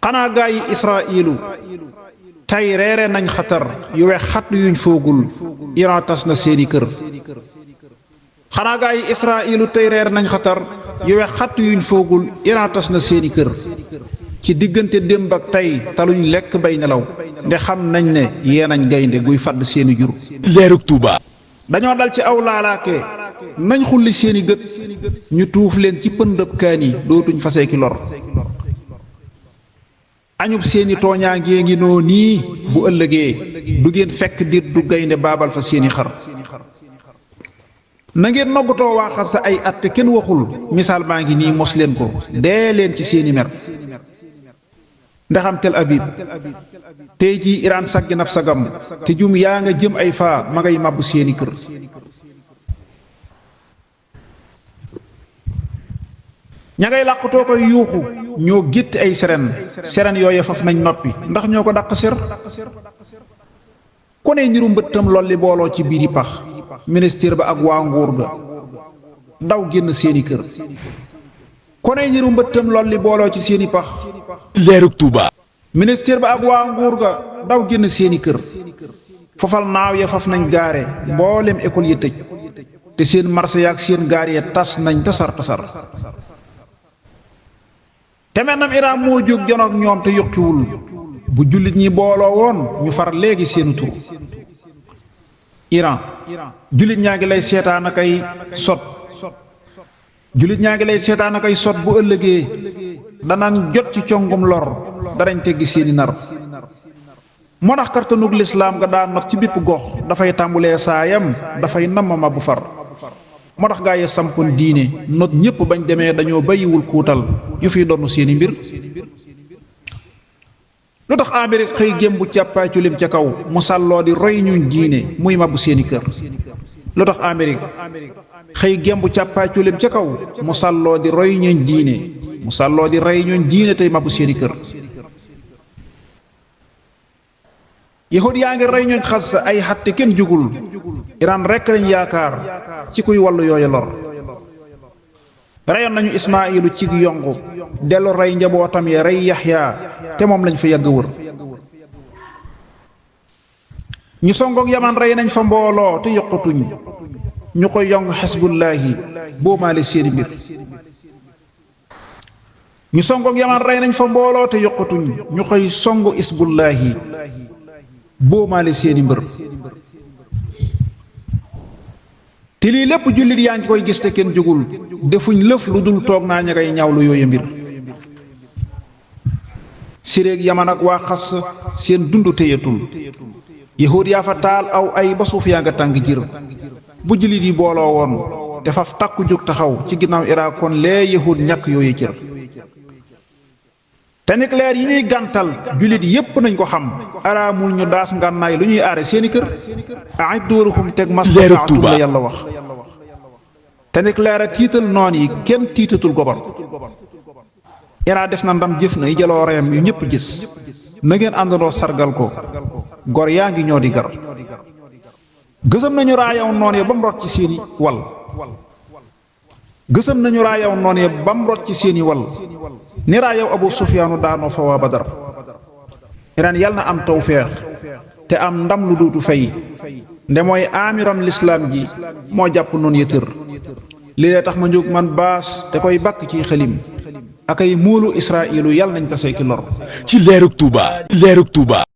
xanaa gaa yi Israa'ilu tey reere nañ xatar yu wex xat yuñ foogul Iran tas na seeni kër. xanaa gaa yi Israa'ilu tey reere nañ xatar yu wex xat yuñ foogul Iran tas na seeni kër. ci diggante démb ak tey taluñ lekk bay nelaw nde xam nañ ne yeenañ gaynde guy fadd seeni jur. Leerug Touba. dañoo dal ci aw laalaake nañ xulli seeni gët ñu tuuf leen ci pëndëb kaan yi dootuñ fasee ki lor. añub seeni tooñaa ngee ngi noo nii bu ëllëgee du ngeen fekk dit du gaynde baabal fa seeni xar. na ngeen noggatoo waaxal sa ay at te kenn waxul misaal baa ngi nii mos leen ko dee leen ci seeni mer. ndaxam Tel Aviv tey jii Iran saggi nab sagam te jum yaa nga jëm ay faa ma ngay màbbu seeni kër. ña ngay làqutoo koy yuuxu ñoo gétti ay seren yooye faf nañ noppi ndax ñoo ko dàq ser. ku ne niru mbëttam lool li booloo ci biiri pax ministère ba ak waa nguur ga daw génn seeni kër. ku ne niru mbëttam lool li booloo ci seeni pax. Leerug Touba. ministère ba ak waa nguur ga daw génn seeni kër. fofal naaw ya faf nañ gaare mboolem école yi tëj te seen marché yaak seen gaar ya tas nañ tasar. te mennam Iran moo jóg janoog ñoom te yokkiwul bu jullit ñi booloo woon ñu far léegi seenu tur. Iran jullit ñaa ngi lay seetaan akay sot jullit ñaa ngi lay seetaan akay sot bu ëllëgee danaan jot ci congum lor danañ teggi seeni nar. moo tax kartanug lislaam nga daan not ci bépp gox dafay tàmbulee saayam dafay nammama bu far. moo tax gaa yi sampoon diine not ñépp bañ demee dañoo bàyyiwul kuutal yu fiy donn seeni mbir. lu tax Amérique xëy gém bu càppaaculim ca kaw mu sàlloo di roy ñuñ diine muy mabbu seeni kër. lu tax Amérique xëy gém bu càppaaculim ca kaw mu sàlloo di roy ñuñ diine mu sàlloo di rey ñuñ diine tey mabbu seeni kër. yahud yaa ngi rey ñuñ xas ay xatte kenn jugul Iran rekk lañ yaakaar ci kuy wallu yooyu lor. reyoon nañu Ismaayilu ci yongu dellu rey njabootam ya rey Yaxya te moom lañ fa yàgg wër. ñu songoog Yaman rey nañ fa mbooloo te yokkatuñ ñu koy yong xisbullaahi boomaale seeni mbir. ñu songoog Yaman rey nañ fa mbooloo te yokkatuñ ñu koy songu xisbullaahi boomaale seeni mbër. te lii lépp jullit yaa ngi koy gis te kenn jugul defuñ lëf lu dul toog naa ña ngay ñaawlu yooyu mbir. Siréeg Yaman ak waa xas seen dund téyatul yahuud yaa fa taal aw ay ba suuf yaa nga tàng jir. bu jullit yi booloo woon te faf takku jóg taxaw ci ginnaaw Irak kon lee yahuud ñàkk yooyu cër. te nucléaire yi ñuy gàntal jullit yépp nañ ko xam araamul ñu daas ngànnaay lu ñuy aare seeni kër. a'idduuhum teg mastata'tum la yàlla wax. te nucléaire a tiital noon yi kenn tiitatul gobar. Iran def na ndam jëf na yi jaloo reyam yu ñëpp gis na ngeen àndandoo sargal ko gor yaa ngi ñoo di gar. gësam nañu raayaw noon ya ba mu rot ci seeni wal. gësam nañu raayaw noon ya ba mu rot ci seeni wal. ni raayaw Abu Sufyaanu daanoo fa waa Badar. Iran yal na am tawfeex te am ndam lu duutu fay nde mooy amiram lislaam ji moo jàpp noonu yëtër. li lee tax ma jóg man baas te koy bakk ci xelim ak ay muulu Israa'ilu yal nañ tasee ki lor. ci Leerug Touba. Leerug Touba.